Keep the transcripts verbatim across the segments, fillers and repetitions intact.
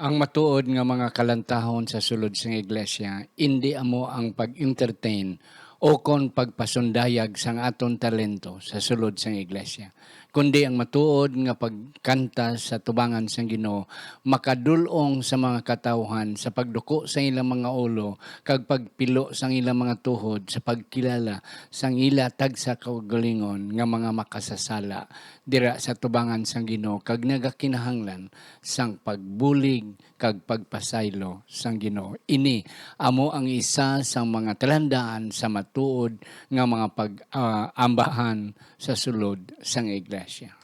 Ang matuod nga mga kalantahon sa sulod sang iglesia indi amo ang pag-entertain o kon pagpasundayag sang aton talento sa sulod sang iglesia, kundi ang matuod nga pagkanta sa tubangan sang Ginoo makadul-ong sa mga katawuhan sa pagduko sa ilang mga ulo kag pagpilo sang ilang mga tuhod sa pagkilala sang ila tagsa ka kaugalingon nga mga makasasala dira sa tubangan sang Ginoo kag nagakinahanglan sang pagbulig kag pagpasaylo sang Ginoo. Ini amo ang isa sang mga talandaan sa matuod nga mga pag-, ah, ambahan sa sulod sang iglesia.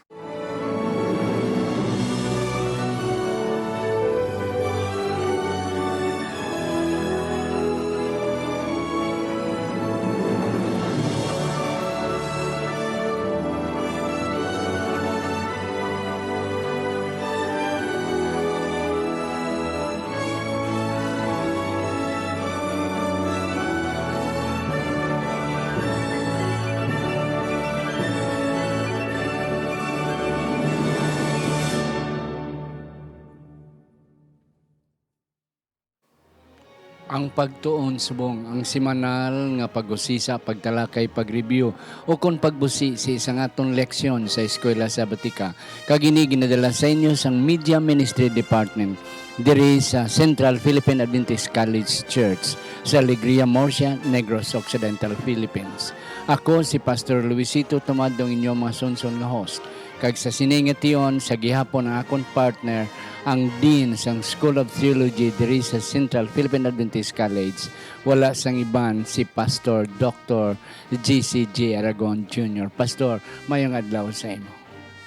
Ang pagtuon subong ang semanal nga pag-usisa, pagtalakay, pag-review, o kon pagbusi sa isa nga aton leksyon sa Eskwela Sabatika. Kag ini ginadala sa inyo sang Media Ministry Department diri sa Central Philippine Adventist College Church sa Alegria, Murcia, Negros Occidental, Philippines. Ako si Pastor Luisito Tomadong, inyong mga sunson nga host. Kag sa sini nga tion, sa gihapon ang akon partner, ang Dean sang School of Theology diri sa Central Philippine Adventist College, wala sang iban si Pastor Doctor G C G Aragon Junior. Pastor, mayong adlaw sa imo.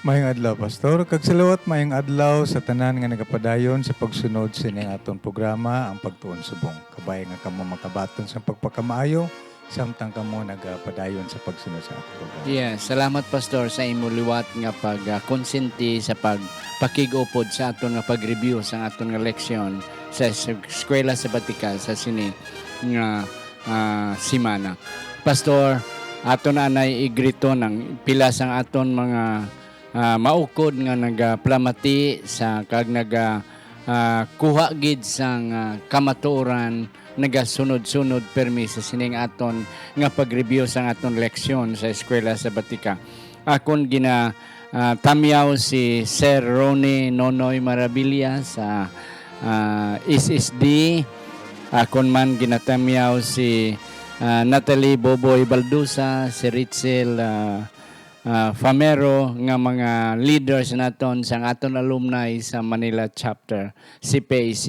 Mayong adlaw, Pastor. Kag sa liwat, mayong adlaw sa tanan nga nagapadayon sa pagsunod sining aton programa, ang Pagtuon Subong. Kabay nga kamo makabaton sang pagpakamaayo, samtang kamo nagapadayon sa pagsunod sa aton programa. Yes, salamat, Pastor, sa imo liwat nga pag, ah, konsente sa pagpakig-upod sa aton nga pag-review sa aton nga leksyon sa es-, Eskwela Sabatika sa sini nga, ah, semana. Pastor, aton anay igrito ang pila sang aton mga, ah, maukod nga nagaplamati sa kag naga, ah, kuha gid sang, ah, kamatuoran, nagasunod-sunod permi sa sining aton nga pag-review sang aton leksyon sa Eskwela Sabatika. Akon gina, ah, tamyaw si Sir Ronnie Nonoy Marabilia sa, ah, S S D. Akon man ginatamyaw si, ah, Natalie Boboy Baldusa, si Rachel, ah, ah, Famero, nga mga leaders naton sang aton alumni sa Manila Chapter, C P A C,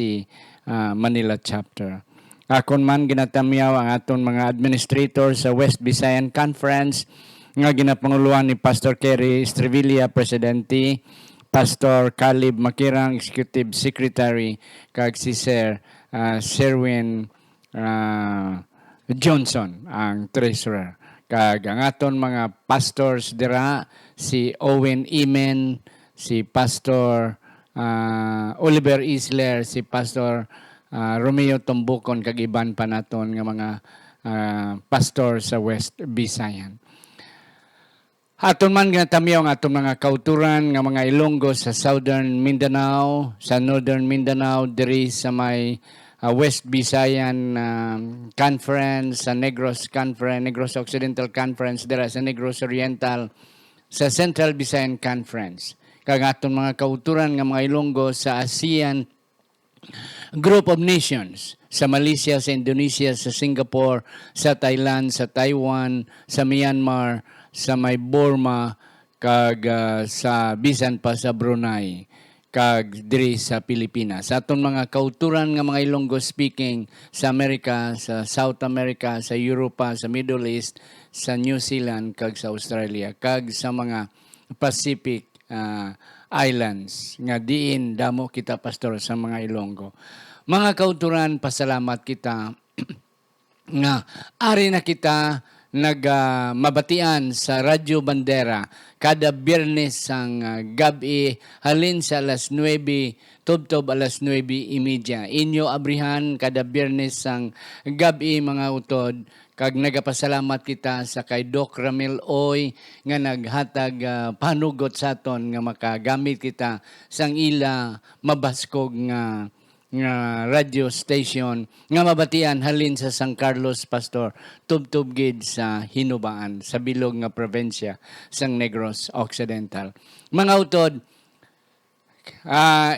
ah, Manila Chapter. Akon man ginatamyaw ang aton mga administrator sa West Visayan Conference, nga ginapangulohan ni Pastor Kerry Estrevilla, Presidente, Pastor Caleb Makirang, Executive Secretary, kag si Sir, ah, Sherwin, ah, Johnson, ang treasurer. Kag ang aton mga pastors dira, si Owen Imen, si Pastor, ah, Oliver Isler, si Pastor, ah, Romeo Tumbukon, kag iban pa naton nga mga, ah, pastor sa West Visayan. Aton man ginatamyaw ang aton mga kauturan nga mga Ilonggo sa Southern Mindanao, sa Northern Mindanao, diri sa may, ah, West Visayan, ah, Conference, sa Negros Conference, Negros Occidental Conference, dira sa Negros Oriental, sa Central Visayan Conference. Kag aton mga kauturan nga mga Ilonggo sa ASEAN Group of Nations, sa Malaysia, sa Indonesia, sa Singapore, sa Thailand, sa Taiwan, sa Myanmar, sa may Burma, kag, ah, sa bisan pa sa Brunei, kag diri sa Pilipinas. Sa aton mga kauturan nga mga Ilonggo speaking sa America, sa South America, sa Europa, sa Middle East, sa New Zealand, kag sa Australia, kag sa mga Pacific, ah, Islands, nga diin damo kita, Pastor, sa mga Ilonggo. Mga kauturan, pasalamat kita nga ari na kita nag, ah, mabatian sa Radyo Bandera kada Biyernes sang, ah, gab-i, halin sa alas nuebe tubtob alas nuebe y media. Inyo abrihan kada Biyernes sang gab-i, mga utod, Kag nagapasalamat kita sa kay Doc Ramil Oy nga naghatag, ah, panugot sa aton nga makagamit kita sang ila mabaskog nga, nga radio station nga mabatian halin sa San Carlos, Pastor, tubtob gid sa Hinubaan, sa bilog nga probinsya sang Negros Occidental. Mga utod, ah,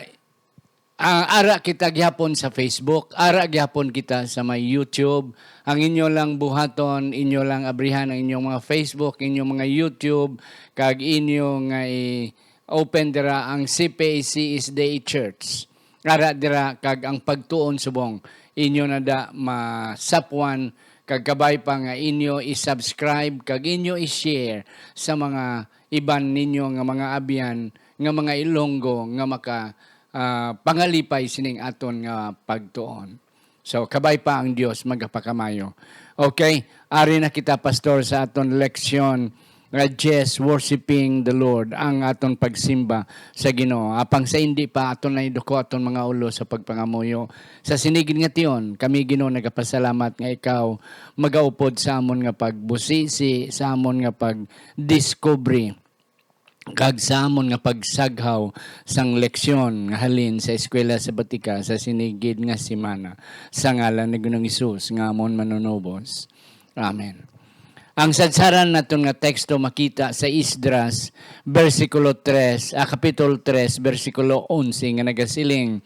ah, ara kita gihapon sa Facebook, ara gihapon kita sa may YouTube. Ang inyo lang buhaton, inyo lang abrihan ang inyong mga Facebook, inyong mga YouTube, kag inyo nga i-open dira ang C P A C S D A Church. Ara dira kag ang pagtuon subong inyo na da masapwan, kag kabay pa nga inyo i-subscribe kag inyo i-share sa mga iban ninyo nga mga abyan, nga mga Ilonggo nga maka, ah, pangalipay sining aton nga pagtuon. So, kabay pa ang Dios magapakamayo. Okay, ari na kita, Pastor, sa aton leksyon nga Just Worshiping the Lord, ang aton pagsimba sa Ginoo. Apang sa hindi pa, aton na iduko aton mga ulo sa pagpangamuyo. Sa sinigid nga tion, kami, Ginoo, nagapasalamat nga ikaw magaupod sa amon nga pagbusisi, sa amon nga pagdiskubre, kag sa amon nga pagsaghaw sang leksyon nga halin sa Eskwela Sabatika sa sinigid nga semana, sa ngalan ni Ginoong Hesus nga amon Manunubos. Amen. Ang sadsaran naton nga teksto makita sa Esdras, bersikulo tres, ah, kapitulo tres, bersikulo onse, nga nagasiling,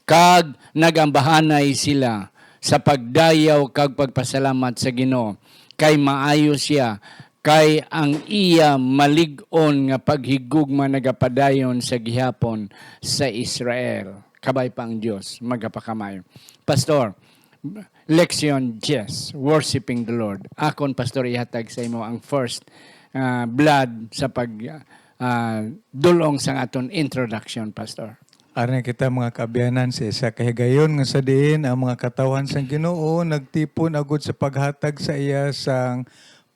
"Kag nag-ambahanay sila sa pagdayaw kag pagpasalamat sa Ginoo, kay maayo sia, kay ang iya malig-on nga paghigugma nagapadayon sa gihapon sa Israel." Kabay pa ang Dios, magapakamayo. Pastor, leksyon diyes, Worshiping the Lord. Akon, Pastor, ihatag sa imo ang first, ah, blood sa pag, ah, dulong sang aton introduction, Pastor. Ari na kita, mga kaabyanan, sa isa ka higayon nga sa diin ang mga katawhan sang Ginoo nagtipon agud sa paghatag sa iya sang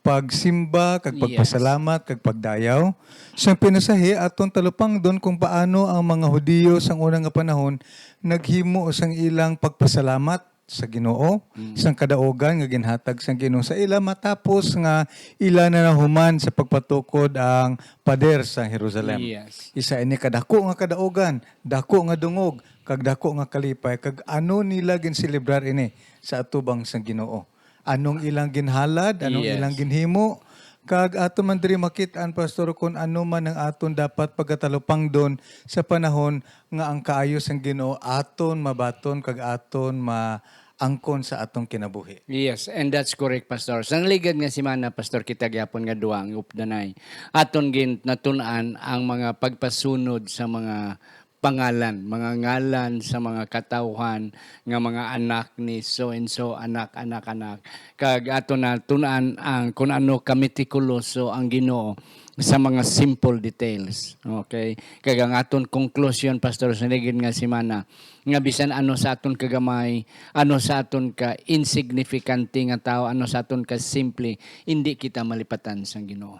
pagsimba, kag Yes. pagpasalamat, kag pagdayaw. Sa pinasahi, aton talupangdon kung paano ang mga Hudiyo sang una nga panahon naghimo sang ilang pagpasalamat sa Ginoo, Mm. sang kadaugan nga ginhatag sang Ginoo sa ila, matapos nga ila na nahuman sa pagpatukod ang pader sa Jerusalem. Yes. Isa ini ka dako nga kadaugan, dako nga dungog, kag dako nga kalipay, kag ano nila ginselebrar ini sa atubang sang Ginoo? Anong ilang ginhalad? Anong Yes. ilang ginhimo? Kag ato man diri makit-an, Pastor, kung ano man ang aton dapat pagatalupangdon sa panahon nga ang kaayo sang Ginoo aton mabaton kag aton maangkon sa aton kinabuhi. Yes, and that's correct, Pastor. Sang ligad nga semana, Pastor, kita gyapon nga duwa ang updanay. Aton gin-, natun-an ang mga pagpasunod sa mga pangalan, mga ngalan sa mga katawhan nga mga anak ni so and so, anak, anak, anak. Kag ato na tun-an ang kun ano kametikuloso ang Ginoo sa mga simple details. Okay? Kag ang aton conclusion, Pastor, sa ligid nga semana, nga bisan ano sa aton kagamay, ano sa aton ka insignifikante nga tawo, ano sa aton ka simple, hindi kita malipatan sang Ginoo.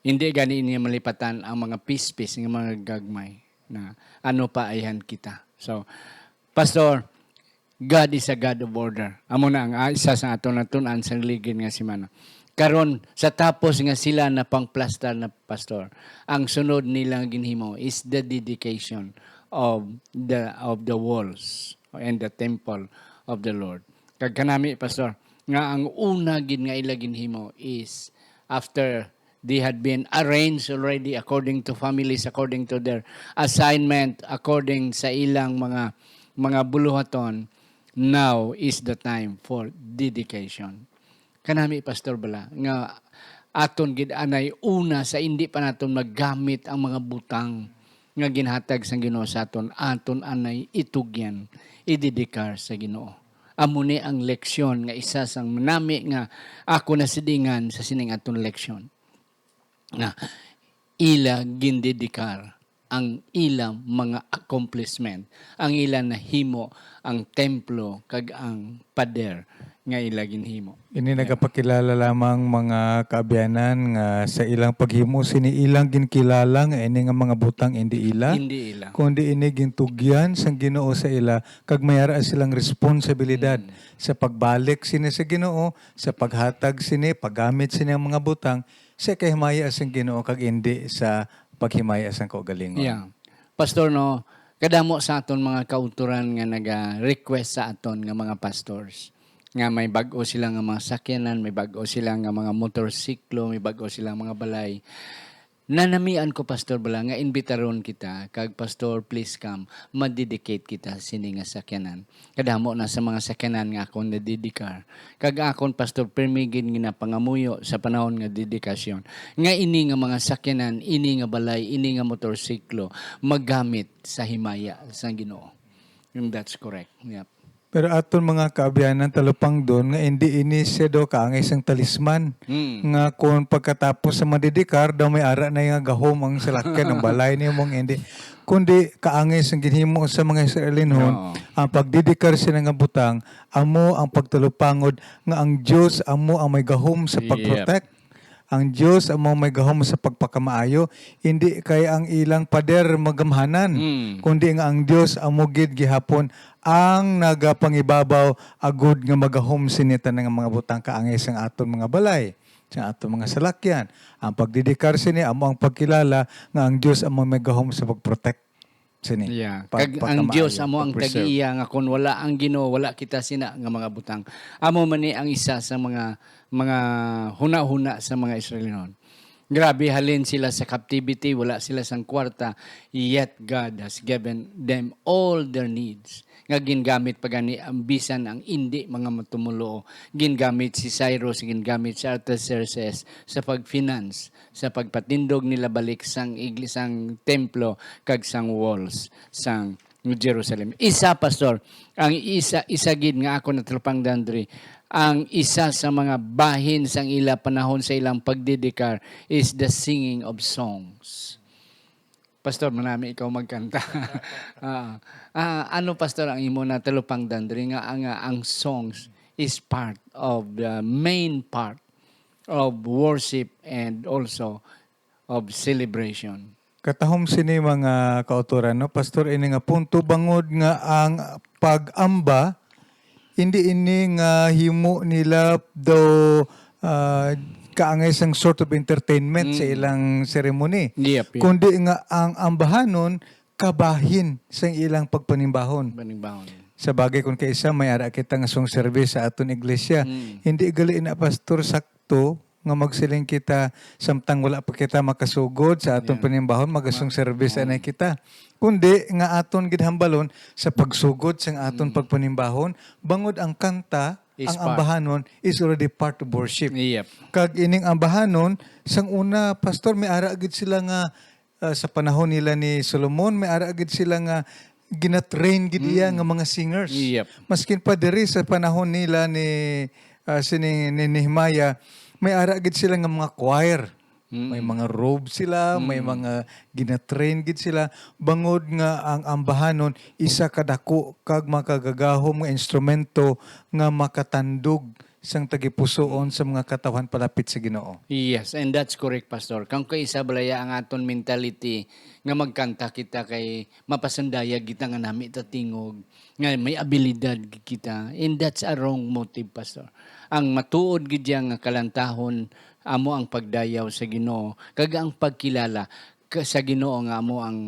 Hindi gani niya malipatan ang mga pispis nga mga gagmay na ano pa ayhan kita. So, Pastor, God is a God of order. Amo na ang, ah, isa sa aton natun-an sa ligid nga semana. Karon, sa tapos nga sila napangplastar na, Pastor, ang sunod nila nga ginhimo is the dedication of the, of the walls and the temple of the Lord. Kag kanami, Pastor, nga ang una gid nga ila ginhimo is after they had been arranged already according to families, according to their assignment, according sa ilang mga, mga buluhaton, now is the time for dedication. Kanami, Pastor, bala, nga aton gid anay una sa indi pa naton magamit ang mga butang nga ginhatag sang Ginoo sa aton, aton anay itugyan, idedikar sa Ginoo. Amo ni ang leksyon nga isa sang nami nga ako nasidingan sa sining aton leksyon, nga ila gindedikar ang ila mga accomplishment, ang ila nahimo, ang templo, kag ang pader nga ila ginhimo. Ini nagapakilala lamang, mga kaabyanan, nga sa ilang paghimo sini, ilang ginkilala nga ini nga mga butang indi ila, Indi ila. kundi ini gintugyan sang Ginoo sa ila, kag may ara silang responsibilidad Mm. sa pagbalik sini sa Ginoo, sa paghatag sini, paggamit sini ang mga butang sa kahimaya sang Ginoo, kag indi sa paghimaya sang kaugalingon. Yeah. Pastor, no, kadamo sa aton mga kautoran nga naga-request sa aton nga mga pastors, nga may bag-o sila nga mga sakyanan, may bag-o sila nga mga motorsiklo, may bag-o sila mga balay. Nanamian ko, Pastor, bala nga imbitaron kita, kag, "Pastor, please come, ma-dedicate kita sini nga sakyanan." Kadamo na sa mga sakyanan nga akon nadedikar. Kag akon, Pastor, pirmi gid nga napangamuyo sa panahon nga dedikasyon, nga ini nga mga sakyanan, ini nga balay, ini nga motorsiklo, magamit sa himaya sang Ginoo. And that's correct. Yep. Pero aton mga kaabyanan, talupangdon nga indi ini siya daw kaangay sang talisman, Mm. nga kung pagkatapos sa madedikar daw may ara na nga gahom ang salakyan, ang balay nimo, nga hindi. Kundi kaangay sang ginhimo sa mga Israelinhon, Oo. ang pagdedikar sina nga butang, amo ang pagtalupangod nga ang Dios amo ang may gahom sa Yep. pag-protect. Ang Dios amo may gahom sa pagpakamaayo, hindi kay ang ilang pader magamhanan, Mm. kundi nga ang Dios amo gid gihapon ang nagapangibabaw agud nga magahom sini tanan nga mga butang, kaangay sang aton mga balay, sang aton mga salakyan. Ang pagdedikar sini amo ang pagkilala nga ang Dios amo may gahom sa pag-protect sini. Yeah. Pag-, Kag ang pagkamaayo, Dios amo ang pag-preserve. Tag-iya, nga kon wala ang Ginoo, wala kita sina nga mga butang. Amo man ni ang isa sa mga, mga hunahuna sa mga Israelinon. Grabe, halin sila sa captivity, wala sila sang kwarta, yet God has given them all their needs. Nga gingamit pa gani ang bisan ang indi mga matumuluo. Gingamit si Cyrus, gingamit si Artaxerxes sa pag-finance, sa pagpatindog nila balik sang igli-, sang templo kag sang walls sang Jerusalem. Isa, Pastor, ang isa, isa gid nga ako natrupang, Dandri, ang isa sa mga bahin sang ila panahon sa ilang pagdedikar is the singing of songs. Pastor, manami ikaw magkanta. Ah, ah, ano, Pastor, ang imo natalupangdan diri nga ang, ah, ang songs is part of the main part of worship and also of celebration? Katahom sini, mga kautoran, no, Pastor, ini nga punto, bangod nga ang pag-amba Hindi ini nga himo nila daw, ah, kaangay sang sort of entertainment sa Mm. ilang ceremony, Yep, yep. kundi nga ang ambahanon kabahin sang ilang pagpanimbahon. Panimbahon. Sa bagay, kung kaisa, may ara kita nga song service sa aton iglesia. Mm. Hindi gali na, Pastor, sakto nga magsiling kita samtang wala pa kita makasugod sa aton Yeah. panimbahon, magasong Ma-, service oo. anay kita. Kundi nga aton gid hambalon sa pagsugod sang aton Mm. pagpanimbahon, bangod ang kanta, Is ang part. ambahanon is already part of worship. Yep. Kag ining ambahanon, sang una, Pastor, may ara gid sila nga, ah, sa panahon nila ni Solomon, may ara gid sila nga gina-train gid iya Mm. nga mga singers. Yep. Maskin pa diri sa panahon nila ni, ah, sini, ni Nehemiah, may ara gid sila nga mga choir. Mm. May mga robe sila, may Mm. mga gina-train gid sila, bangod nga ang ambahanon isa ka dako kag makagagahom nga instrumento nga makatandog sang tagipusoon sa mga katawhan palapit sa Ginoo. Yes, and that's correct, Pastor. Kang kaisa balaya ang aton mentality nga magkanta kita kay mapasundayag kita nga nami ta tingog, nga may abilidad gid kita. And that's a wrong motive, Pastor. Ang matuod gid iya nga kalantahon amo ang pagdayaw sa Ginoo, kag ang pagkilala ka-, sa Ginoo nga amo ang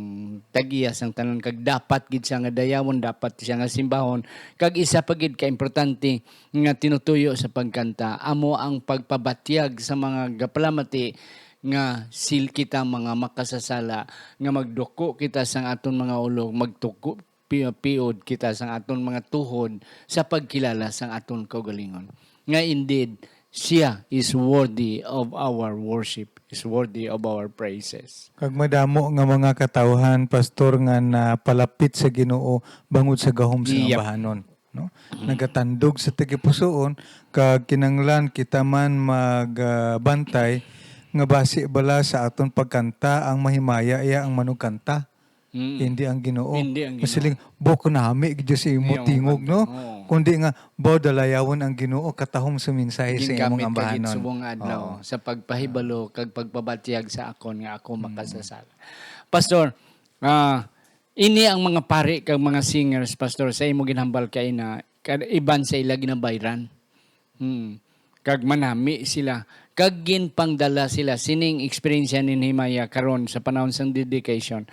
tag-iya sang tanan, kag dapat gid siya nga dayawon, dapat siya nga simbahon. Kag isa pa gid ka importante nga tinutuyo sa pagkanta amo ang pagpabatyag sa mga gapalamati nga sil-, kita mga makasasala, nga magduko kita sang aton mga ulo, magtuko, pi-, piod kita sang aton mga tuhod sa pagkilala sang aton kaugalingon, nga indeed, siya is worthy of our worship, is worthy of our praises. Kag madamo nga mga katawhan, Pastor, nga napalapit sa Ginoo bangod sa gahom sa Yep. ambahanon, no? Mm. Nagatandog sa tagipusoon, kag kinanglan kita man mag, ah, bantay nga basi bala sa aton pagkanta ang mahimaya iya ang manugkanta. Mm. Hindi ang Ginoo. Hindi ang Ginoo. Masiling, "Bok nami gid sa imo Imo tingog, man, no?" oo. Kundi nga, "Baw dalayawon ang Ginoo, katahom sa mensahe sa imong Gingamit ka gid ambahanon." subong nga adlaw Oo. sa pagpahibalo kag pagpabatyag sa akon nga ako makasasala. Pastor, ah, ini ang mga pari kag mga singers, Pastor, sa imo ginhambal kaina, kad-, iban sa ila ginabayran. Hmm. Kag manami sila, kag ginpangdala sila sining eksperyensya ni Nehemiah karon sa panahon sang dedication.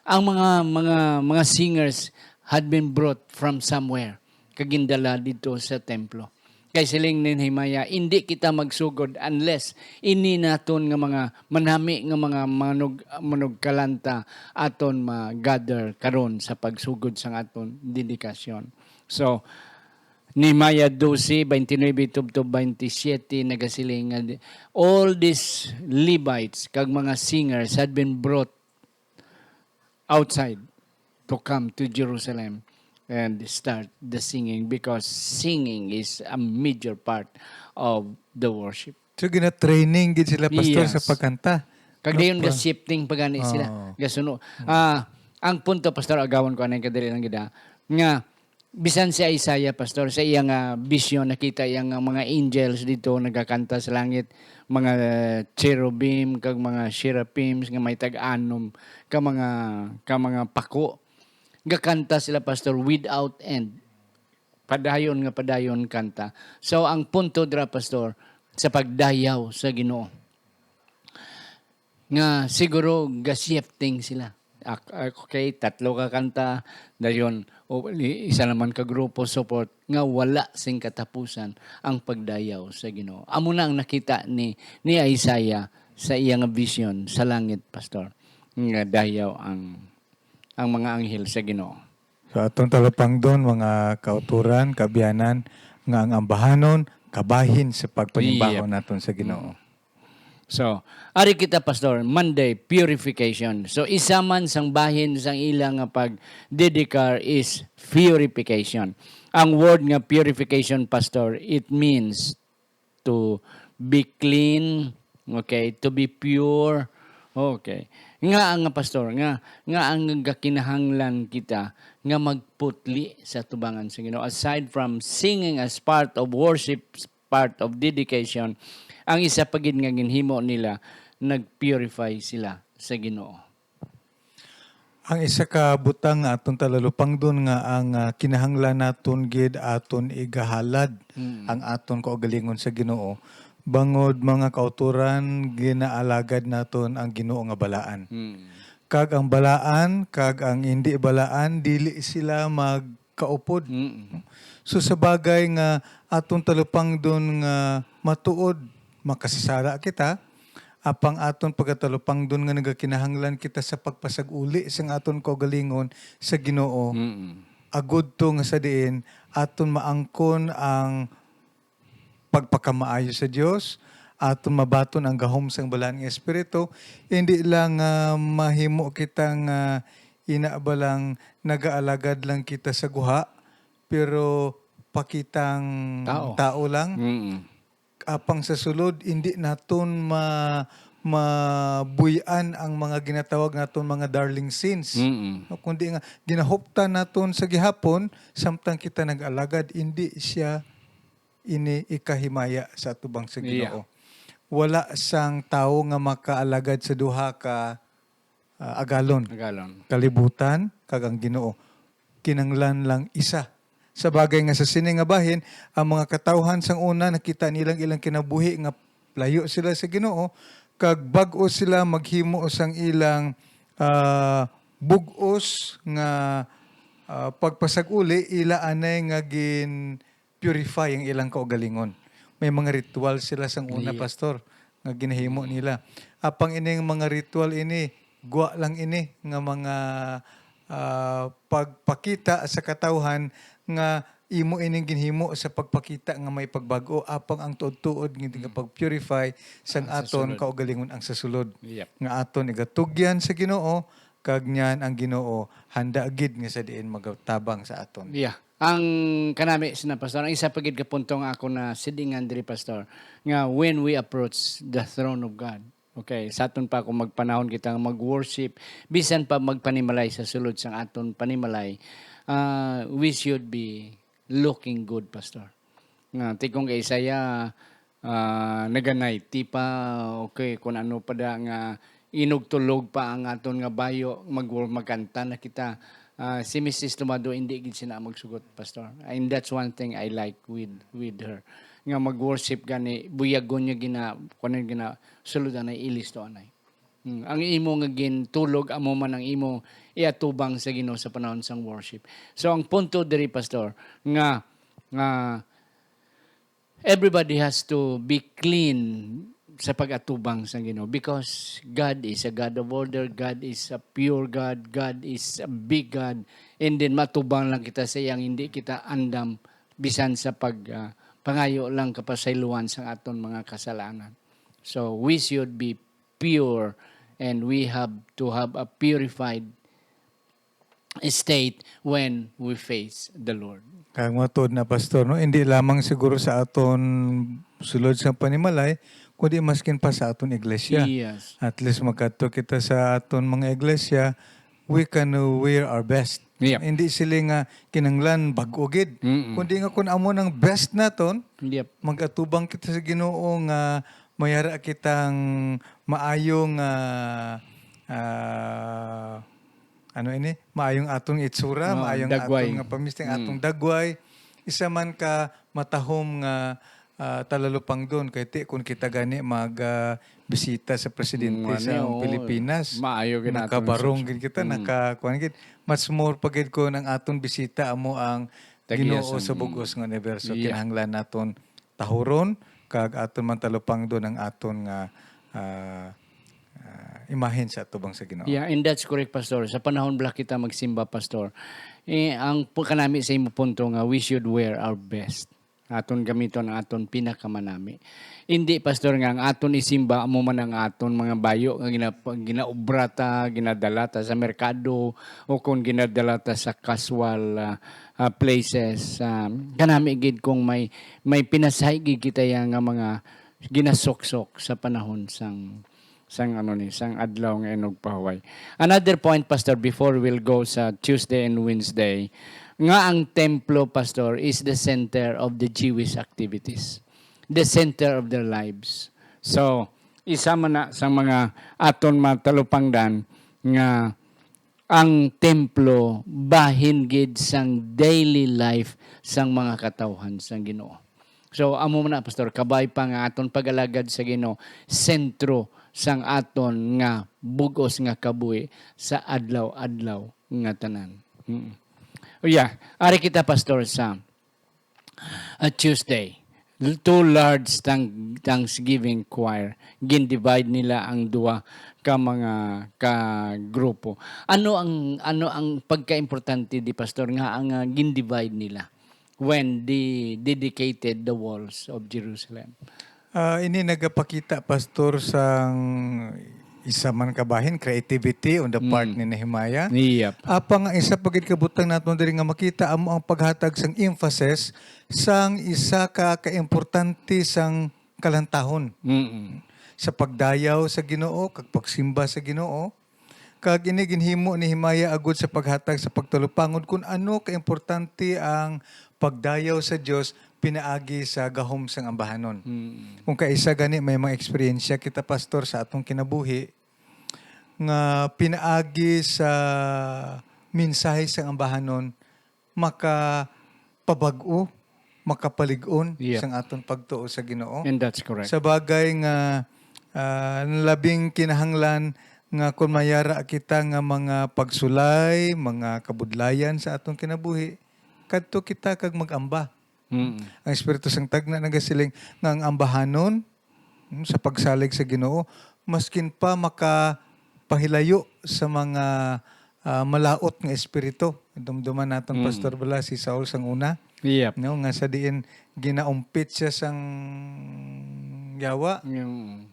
Ang mga mga mga singers had been brought from somewhere kag gindala didto sa templo. Kay siling ni Nehemiah, "Indi kita magsugod unless ini naton nga mga manami nga mga manug-, manugkalanta aton ma-gather karon sa pagsugod sang aton dedikasyon." So, Nehemiah doce, veintinuebe tubtob veintisiete nagasiling nga, "All these Levites kag mga singers had been brought outside to come to Jerusalem and start the singing, because singing is a major part of the worship." So, gina-training gid sila, Pastor, Yes. sa pagkanta. Kag No, dayon pa- ga-shifting pa gani sila. Oo. Gasuno. Ah, ang punto, Pastor, agawon ko anay kadali lang gid, ah, nga bisan si Isaiah, Pastor, sa iya nga vision, nakita iya nga mga angels dito nagakanta sa langit, mga cherubim kag mga seraphims nga may tag-anom ka mga ka mga pako. Gakanta sila, Pastor, without end. Padayon nga padayon kanta. So, ang punto dira, Pastor, sa pagdayaw sa Ginoo, nga siguro ga-shifting sila. Ak-, ak-, okay, tatlo ka kanta, dayon, o, i-, isa naman ka grupo, support, nga wala sing katapusan ang pagdayaw sa Ginoo. Amo na ang nakita ni, ni Isaiah sa iya nga vision sa langit, Pastor, nga dayaw ang, ang mga anghel sa Ginoo. So, atong talupangdon, mga kauturan, kaabyanan, nga ang ambahanon kabahin sa pagpanimbaho naton sa Ginoo. So, ari kita, Pastor, Monday, purification. So, isa man sang bahin sang ila nga pagdedikar is purification. Ang word nga purification, Pastor, it means to be clean, okay, to be pure. Okay. Nga ang, Pastor, nga, nga ang gakinahanglan kita nga magputli sa tubangan sa Ginoo. Aside from singing as part of worship, part of dedication, ang isa pa gid nga ginhimo nila, nag-purify sila sa Ginoo. Ang isa ka butang nga aton talalupangdon nga ang, ah, kinahanglan naton gid aton igahalad Mm. ang aton kaugalingon sa Ginoo, bangod, mga kauturan, ginaalagad naton ang Ginoo nga balaan. Mm. Kag ang balaan kag ang indi balaan dili sila magkaupod. Mm. So, sa bagay nga aton talupangdon nga matuod, makasasala kita, apang aton pagkatalupangdon nga nagakinahanglan kita sa pagpasag-uli sang aton kaugalingon sa Ginoo, Mm. agud to nga sa diin aton maangkon ang pagpakamaayo sa Dios, aton mabaton ang gahom sang Balaan nga Espiritu, indi lang nga mahimo kita nga ina ba lang nagaalagad lang kita sa guha, pero pakitang Tao. tao lang. Mm. Apang sa sulod, indi naton ma-, mabuy-an ang mga ginatawag naton mga darling sins. Mm. No, kundi nga, ginahuptan naton sa gihapon, samtang kita nag-alagad, indi siya ini ikahimaya sa atubang sa Iya. Ginoo. Wala sang tawo nga makaalagad sa duha ka, ah, agalon. Agalon. Kalibutan kag ang Ginoo. Kinanglan lang isa. Sa bagay nga sa sini nga bahin, ang mga katawhan sang una nakita nilang ilang kinabuhi nga layo sila sa Ginoo, kag bag-o sila maghimo sang ilang, ah, bug-os nga, ah, pagpasag-uli, ila anay nga gin-purify ang ilang kaugalingon. May mga ritual sila sang una, Iya. Pastor, nga ginahimo nila. Apang ining mga ritual ini, gwa lang ini nga mga, ah, pagpakita sa katawhan nga imo ining ginhimo sa pagpakita nga may pagbag-o, apang ang tuod-tuod nga pag-purify sang Ang sa aton sulod. Kaugalingon ang sa sulod. Yep. Nga aton igatugyan sa Ginoo, kag niyan ang Ginoo handa gid nga sa diin magatabang sa aton. Yeah. Ang kanami sina, Pastor, ang isa pa gid ka punto nga ako na sidingan diri, Pastor, nga when we approach the throne of God, Okay, sa aton pa, kung magpanahon kita nga mag-worship, bisan pa magpanimalay sa sulod sang aton panimalay, ah, we should be looking good, Pastor. Nga, ti kung kay Isaiah, ah, naganay, ti pa, okay, kung ano pa da nga inugtulog pa ang aton nga bayo, mag-, magkanta na kita. Ah, si Missus Tumado, hindi gid sina magsugot, Pastor. And that's one thing I like with, with her. Nga mag-worship gani, buyagon niya gina, kuwan gina, sulod anay, ilis to anay. Hmm, ang imo nga gintulog, amo man ang imo iatubang sa Ginoo sa panahon sang worship. So, ang punto diri, Pastor, nga, nga everybody has to be clean sa pag-atubang sa Ginoo, because God is a God of order, God is a pure God, God is a big God, and then matubang lang kita sa iyang hindi kita andam bisan sa pag, ah, pangayo lang kapasayloan sa aton mga kasalanan. So, we should be pure, and we have to have a purified state when we face the Lord. Kag matuod na, Pastor, no, hindi lamang siguro sa aton sulod sa panimalay, kundi maskin pa sa aton iglesia. Yes. At least magkadto kita sa aton mga iglesia, we can wear our best. Yep. Hindi sila nga kinahanglan bag-o gid. Mm-mm. Kundi nga kung amo nang best naton, Yep. mag-atubang kita sa Ginoo nga mayara kitang maayong, ah, ah, ano ini? Maayong atong itsura, Oo, maayong dagway. Atong nga pamisting, Mm. atong dagway. Isa man ka matahom nga, ah, talalupangdon, kay ti, kung kita gani mag, ah, bisita sa presidente Mm, sa ano, oo. Pilipinas, Maayo gid nato ang nakabarong reception. Gid kita, Mm. naka-, kuwan gid. Much more pa gid kung ang aton bisita amo ang Ginoo Tagiyasan. Sa Mm. bug-os nga universo. Yeah. Kinahanglan naton tahuron, kag aton man talupangdon ang aton nga, ah, ah, imahen sa atubang sa Ginoo. Yeah, and that's correct, Pastor. Sa panahon bala kita magsimba, Pastor, eh, ang pu-, kanami sa imo punto nga we should wear our best. Aton gamiton ang aton pinakamanami. Hindi, Pastor, nga ang aton isimba amo man ang aton mga bayo nga gina-, ginaobra ta, ginadala ta sa merkado, o kung ginadala ta sa casual, ah, ah, places. Ah, kanami gid kung may, may pinasahi gid kita ya nga mga ginasuksok sa panahon sang, sang ano ni, sang adlaw nga inugpahuway. Another point, Pastor, before we'll go sa Tuesday and Wednesday, nga ang templo, Pastor, is the center of the Jewish activities, the center of their lives. So, isa man na sa mga aton matalupangdan nga ang templo bahin gid sang daily life sang mga katawhan sang Ginoo. So, amo man na, Pastor, kabay pa nga aton pag-alagad sa Ginoo, sentro sang aton nga bug-os nga kabuhi sa adlaw-adlaw nga tanan. Mm. O, yeah, ari kita, Pastor, sa ah, Tuesday, two large tang-, Thanksgiving choir. Gin-divide nila ang duha ka mga ka grupo. Ano ang, ano ang pagkaimportante di, Pastor, nga ang, ah, gin-divide nila when they dedicated the walls of Jerusalem? Ah, ini nagapakita, Pastor, sang isa man kabahin, creativity on the part Mm. ni Nehemiah. Yep. Apang ang isa pa gid kabutang naton diri nga makita amo ang paghatag sang emphasis sang isa ka kaimportante sang kalantahon Mm-mm. sa pagdayaw sa Ginoo kag pagsimba sa Ginoo. Kag ini ginhimo ni Nehemiah agud sa paghatag sa pagtalupangod kun ano kaimportante ang pagdayaw sa Dios pinaagi sa gahom sang ambahanon. Mm. Kung kaisa gani may mga eksperyensya kita, Pastor, sa atong kinabuhi nga pinaagi sa mensahe sang ambahanon, makapabag-o, makapalig-on Yeah. sang aton pagtuo sa Ginoo. And that's correct. Sa bagay nga, ah, labing kinahanglan nga kung mayara kita nga mga pagsulay, mga kabudlayan sa atong kinabuhi, kadto kita kag mag-amba. Mm. Ang Espiritu sang Tagna nagasiling nga ang ambahanon, mm, sa pagsalig sa Ginoo, maskin pa makapahilayo sa mga, ah, malaut nga espiritu. Dumduman naton, Mm. Pastor, bala si Saul sang una, Yep. no, nga sa diin ginaumpit siya sang yawa. Yung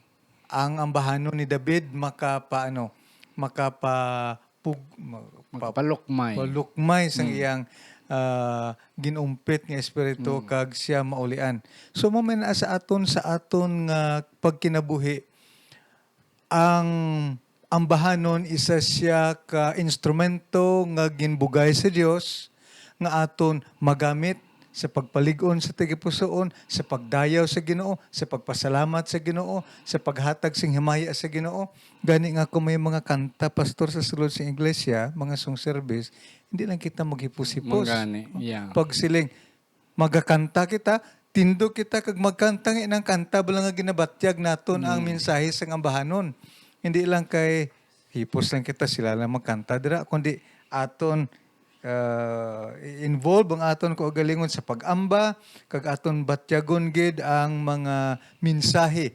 Ang ambahanon ni David makapa-, ano, makapa-, pug-, ma-, pa-, Magpalukmay. palukmay sang Mm. iyang, ah, ginumpit nga espiritu Mm. kag siya maulian. So, mao man na sa aton, sa aton nga pagkinabuhi, Ang ambahanon isa siya ka instrumento nga ginbugay sa Dios nga aton magamit sa pagpalig-on sa tagipusoon, sa pagdayaw sa Ginoo, sa pagpasalamat sa Ginoo, sa paghatag sing himaya sa Ginoo. Gani nga kung may mga kanta, pastor, sa sulod sa iglesia, mga song service, hindi lang kita maghipos-hipos. Mangani, yeah. Pagsiling, magakanta kita, tindog kita kag magkanta nga inang kanta bala nga ginabatyag naton ang Mm. mensahe sang ambahanon. Hindi lang kay hipos lang kita, sila lang magkanta dira, kundi aton, ah, i-involve ang aton kaugalingon sa pag-amba, kag aton batyagon gid ang mga mensahe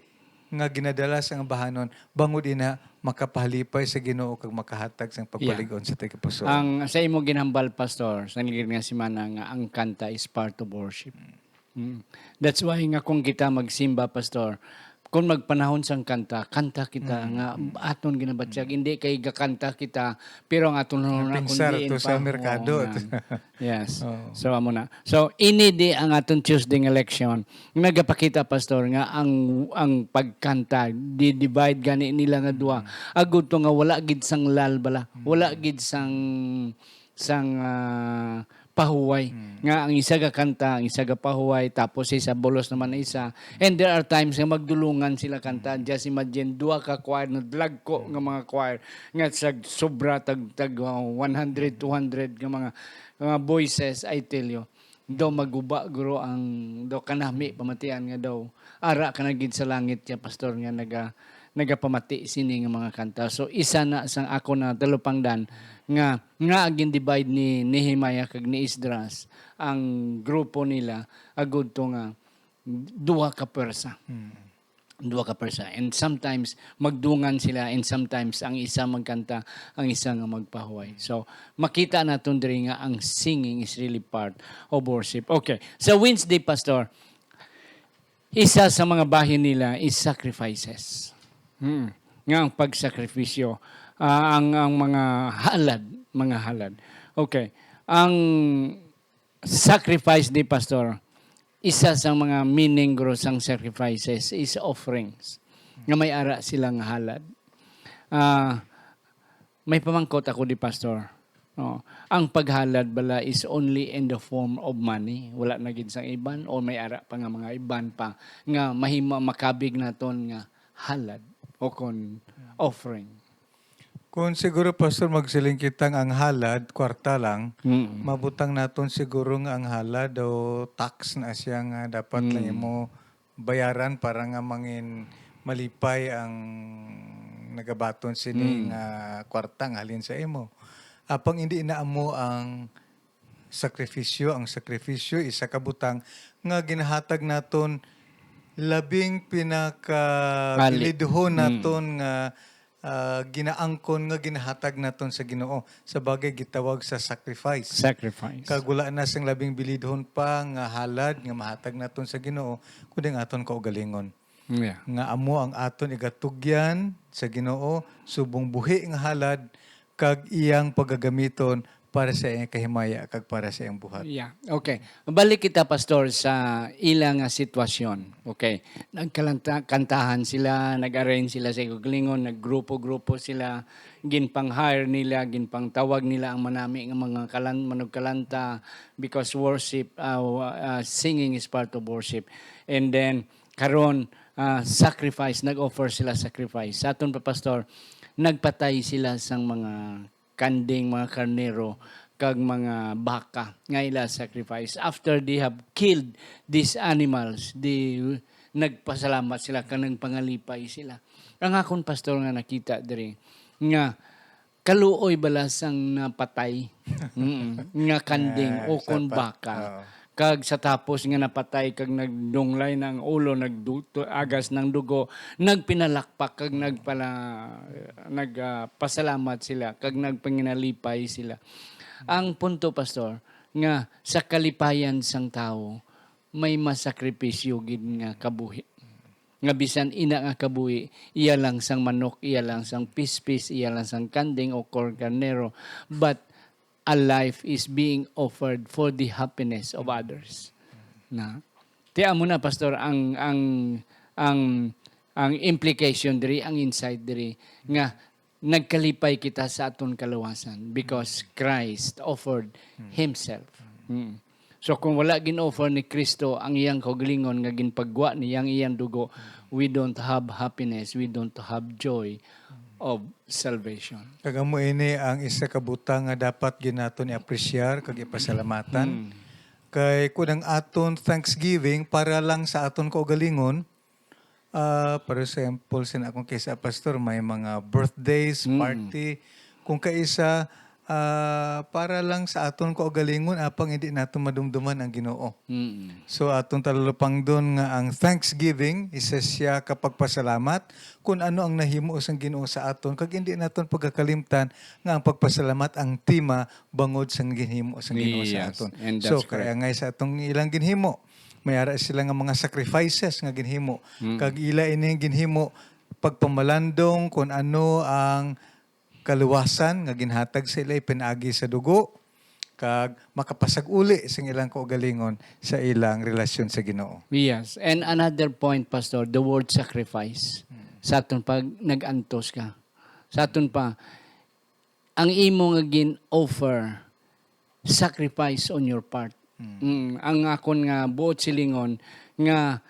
nga ginadala sang ambahanon, bangod ina makapahalipay sa Ginoo kag makahatag sang Yeah. pagpalig-on sa tagipusoon. Ang sa imo ginhambal, Pastor, sa nagligid nga semana nga ang kanta is part of worship. Mm. That's why nga kung kita magsimba, Pastor, kung magpanahon sang kanta, kanta kita Mm. nga aton ginabatyag. Mm. Hindi kay gakanta kita, pero ang aton Ang hunahuna kung pinsar diin to sa pa, merkado. Oo, nga. Yes. Oo. So, amo na. So, ini di ang aton Tuesday nga leksyon. Nagapakita, Pastor, nga ang, ang pagkanta, di-divide gani nila nga duha. Mm. Agud to nga wala gid sang lal bala. Wala Mm. gid sang, sang, ah, pahuway. Mm. Nga ang isa ga kanta, ang isa ga pahuway, tapos isa bulos naman na isa. And there are times nga magdulungan sila kanta. Mm. Just imagine, duha ka choir, na dagko nga mga choir, nga sa sobra tag, tag, uh, one hundred, two hundred nga mga, mga voices, I tell you. Daw maguba guro ang, daw kanami pamatian nga daw ara ka na gid sa langit ya, Pastor, nga naga-, nagapamati sini nga mga kanta. So, isa na sang ako na talupangdan nga, nga gin-divide ni Nehemiah kag ni Esdras ang grupo nila, agud to nga duha ka pwersa. Mm. Duha ka pwersa. And sometimes, magdungan sila, and sometimes, ang isa magkanta, ang isa nga magpahuway. So, makita naton diri nga ang singing is really part of worship. Okay. Sa Wednesday, Pastor, isa sa mga bahin nila is sacrifices. Hmm. Nga ang pagsakripisyo, ah, ang, ang mga halad, mga halad. Okay. Ang sacrifice di, Pastor, isa sa mga meaning guro sang sacrifices is offerings. Nga may ara sila nga halad. Ah, may pamangkot ako di, Pastor. No, ang paghalad bala is only in the form of money. Wala na gid sang iban, o may ara pa nga mga iban pa nga mahimo makabig naton nga halad o kon offering. Kung siguro, Pastor, magsiling kita nga ang halad, kwarta lang, Mm. mabutang naton siguro nga ang halad o tax na siya nga dapat lang Mm. imo bayaran para nga mangin malipay ang nagabaton sini Mm. nga kwarta nga halin sa imo. Apang hindi na amo ang sakripisyo. Ang sakripisyo isa ka butang nga ginahatag naton labing pinakabilidhon Ali. Mm. naton nga, ah, ginaangkon nga ginahatag naton sa Ginoo. Sa bagay, gitawag sa sacrifice. Sacrifice. Kag wala na sing labing bilidhon pa nga halad nga mahatag naton sa Ginoo, kundi ang aton kaugalingon. Yeah. Nga amo ang aton igatugyan sa Ginoo, subong buhi nga halad, kag iyang pagagamiton para sa iyang kahimaya kag para sa iyang buhat. Yeah. Okay. Balik kita, Pastor, sa ila nga sitwasyon. Okay. Nagkalanta-, kantahan sila, nag-arrange sila sa kaugalingon, naggrupo-grupo sila, ginpang-hire nila, ginpangtawag nila ang manami nga mga kalan-, manugkalanta, because worship, uh, uh, singing is part of worship. And then, karon, uh, sacrifice, nag-offer sila sacrifice. Sa aton pa, Pastor, nagpatay sila sang mga kanding, mga karnero, kag mga baka nga ila sacrifice. After they have killed these animals, they, nagpasalamat sila kag nagpangalipay sila. Ang akon, Pastor, nga nakita diri nga kaluoy bala sang napatay. Mm, nga kanding Ah, o kon sa pa-, baka. Oo. Kag sa tapos nga napatay kag nagdunglay na ang ulo, nagdu-, agas ng dugo, nagpinalakpak kag nagpala-, nag, ah, pasalamat sila kag nagpanginalipay sila. Ang punto, Pastor, nga sa kalipayan sang tawo, may masakripisyo gid nga kabuhi. Nga bisan ina nga kabuhi, iya lang sang manok, iya lang sang pispis, iya lang sang kanding o kor-, karnero, but a life is being offered for the happiness of others. Na? Ti amo na, Pastor, ang, ang, ang Ang implication diri, ang insight diri, nga nagkalipay kita sa aton kaluwasan because Christ offered himself. Mm. So, kung wala gin-offer ni Kristo ang iyang kaugalingon nga ginpagwa niya ang iyang dugo, we don't have happiness, we don't have joy of salvation. Kag amo ini ang isa ka butang nga dapat gyud naton i-appreciate kag ipasalamatan. Mm. Kay kun ang aton thanksgiving para lang sa aton kaugalingon, ah, for example, sin akong kaisa, Pastor, may mga birthdays, Mm. party. Kung kaisa, ah, para lang sa aton kaugalingon, apang hindi naton madumduman ang Ginoo. Mm. So, aton talupangdon nga ang thanksgiving, isa siya ka pagpasalamat kung ano ang nahimo sang Ginoo sa aton, kag hindi naton pagkakalimtan nga ang pagpasalamat ang tema bangod sang ginhimo sang Ginoo sa Yes, aton. and So, that's correct. kaya ngay sa atong ilang ginhimo, may ara sila nga mga sacrifices nga ginhimo. Mm. Kag ila ini ginhimo pagpamalandong kung ano ang kaluwasan nga ginhatag sa ila pinaagi sa dugo, kag makapasag-uli sing ilang kaugalingon sa ilang relasyon sa Ginoo. Yes. And another point, Pastor, the word sacrifice. Mm. Sa aton pag nag-antos ka. Sa aton pa, ang imo nga gin-offer, sacrifice on your part. Mm. Mm, ang akon nga buot silingon nga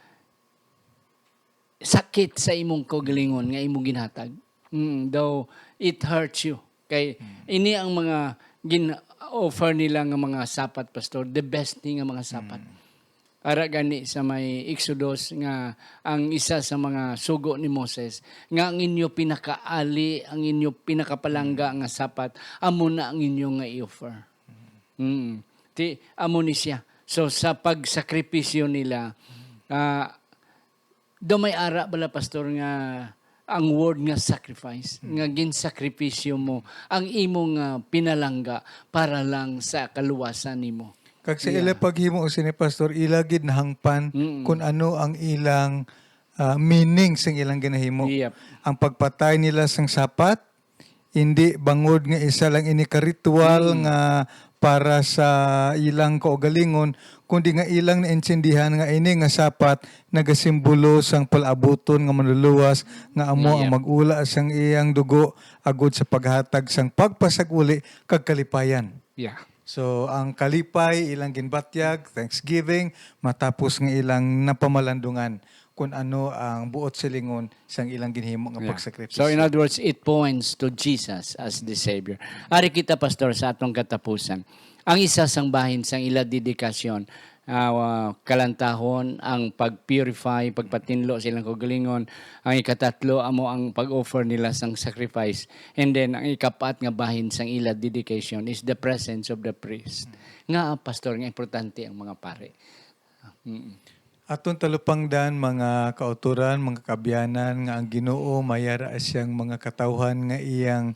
sakit sa imong kaugalingon nga imong ginhatag. Mm, though it hurts you. Kay Mm. ini ang mga gin-offer nila nga mga sapat, Pastor, the best ni nga mga sapat. Mm. Ara gani sa may Exodus nga ang isa sa mga sugo ni Moses nga ang inyo pinakaali, ang inyo pinakapalangga Mm. nga sapat, amo na ang inyo nga i-offer. Mm. Mm. Ti, amo ni siya. So, sa pagsakripisyo nila, Mm. ah, daw may ara bala, Pastor, nga ang word nga sacrifice, Mm. nga ginsakripisyo mo ang imong, ah, pinalangga para lang sa kaluwasan nimo. Kag sa Yeah. ila paghimo sini, Pastor, ila gid nahangpan Mm. kung ano ang ilang, ah, meaning sang ilang ginahimo. Yep. Ang pagpatay nila sang sapat, hindi bangod nga isa lang ini ka ritual Mm. nga para sa ilang kaugalingon, kundi nga ilang naintindihan nga ini nga sapat nagasimbolo sang palabuton nga manluluwas nga amo ang Yep. mag-ula sang iyang dugo agud sa paghatag sang pagpasag-uli kag kalipayan. Yeah. So, ang kalipay ilang ginbatyag, thanksgiving, matapos nga ilang napamalandungan kung ano ang buot silingon sang ilang ginhimo nga Yeah. pagsakripisyo. So, in other words, it points to Jesus as the Savior. Ari kita, Pastor, sa atong katapusan. Ang isa sang bahin sang ila dedikasyon, ah, wa-, kalantahon ang pag-purify, pagpatinlo sa ilang kaugalingon. Ang ikatatlo amo ang pag-offer nila sang sacrifice. And then, ang ikapat nga bahin sang ila dedication is the presence of the priest. Nga, Pastor, nga importante ang mga pari. Mm. Aton talupangdan, mga kauturan, mga kaabyanan, nga ang Ginoo may ara siyang mga katawhan nga iyang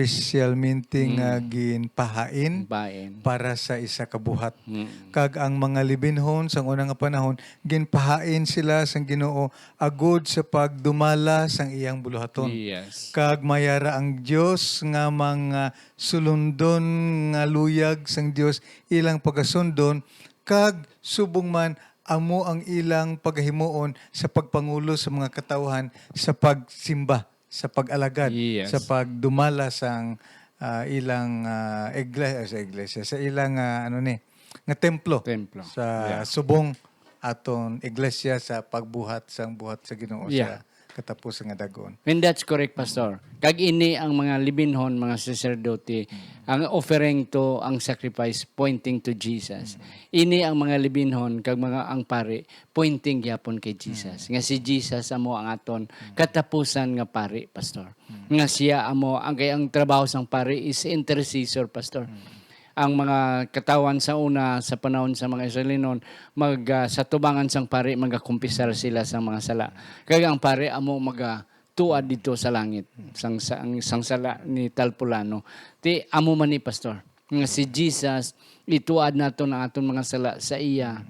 espesyalmente nga Mm. ginpahain Bain. para sa isa ka buhat. Mm. Kag ang mga libinhon sang una nga panahon, ginpahain sila sang Ginoo agud sa pagdumala sang iyang buluhaton. Yes. Kag may ara ang Dios nga mga sulundon nga luyag sang Dios ilang pagasundon, kag subong man amo ang ilang pagahimuon sa pagpangulo sa mga katawhan sa pagsimba, sa pag-alagad, Yes. sa pagdumala sang, ah, ilang, ah, igle-, ah, sa iglesia, sa ilang, ah, ano ni, nga templo, Templo. sa Yeah. subong aton iglesia sa pagbuhat sang buhat sa Ginoo Yeah. sa katapusan nga dag-on. And that's correct, Pastor. Kag ini ang mga libinhon, mga saserdote, ang offering to, ang sacrifice pointing to Jesus. Ini ang mga libinhon kag mga ang pari pointing gyapon kay Jesus. Nga si Jesus amo ang aton katapusan nga pari, Pastor. Nga siya amo ang, kay ang trabaho sang pari is intercessor, Pastor. Ang mga katawhan sa una, sa panahon sa mga Israelinon, mag, ah, sa tubangan sang pari, magakumpisar sila sa mga sala. Kag ang pari amo magatuad dito sa langit, sang, sang, sang sala ni tal pulano. Ti, amo man ni, Pastor, nga si Jesus, ituad naton ang aton mga sala sa iya,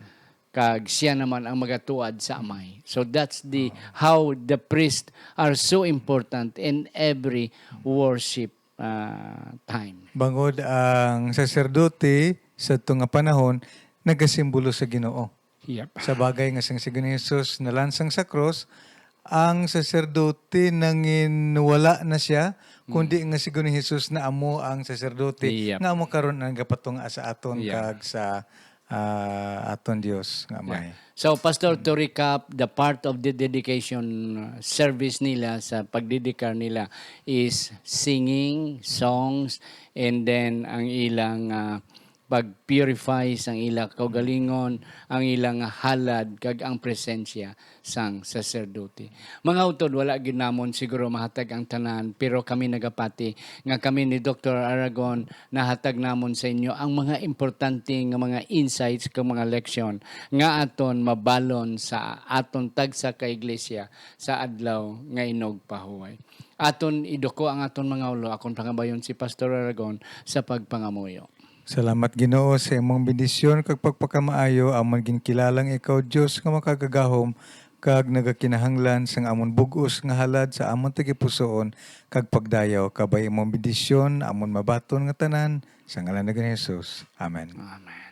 kag siya naman ang magatuad sa Amay. So that's the, how the priests are so important in every worship ah, time. Bangod ang saserdote sa tunga panahon nagasimbolo sa Ginoo. Yep. Sa bagay nga sang si Ginoong Jesus nalansang sa krus, ang saserdote nangin wala na siya, kundi nga si Ginoong Jesus na amo ang saserdote Yep. nga amo karon ang nagapatunga sa aton Yeah. kag sa ah, aton Dios nga may. So, Pastor, to recap, the part of the dedication uh, service nila sa pagdedikar nila is singing, songs, and then ang ilang uh, pag-purify sang ila kaugalingon, ang ilang halad, kag ang presensya sang saserdote. Mga utod, wala gyud namon siguro mahatag ang tanan, pero kami nagapati nga kami ni Doctor Aragon nahatag namon sa inyo ang mga importante nga mga insights kag mga leksyon nga aton mabalon sa aton tagsa ka iglesia sa adlaw nga inugpahuway. Aton iduko ang aton mga ulo, akon pangabayon si Pastor Aragon sa pagpangamuyo. Salamat, Ginoo, sa imong bendisyon kag pagpakamaayo, amon ginkilalang ikaw, Dios nga makagagahom kag nagakinahanglan sang amon bug-os nga halad sa amon tagipusoon kag pagdayaw, kabay imong bendisyon amon mabaton nga tanan, sa ngalan ni Ginoong Jesus. Amen. Amen.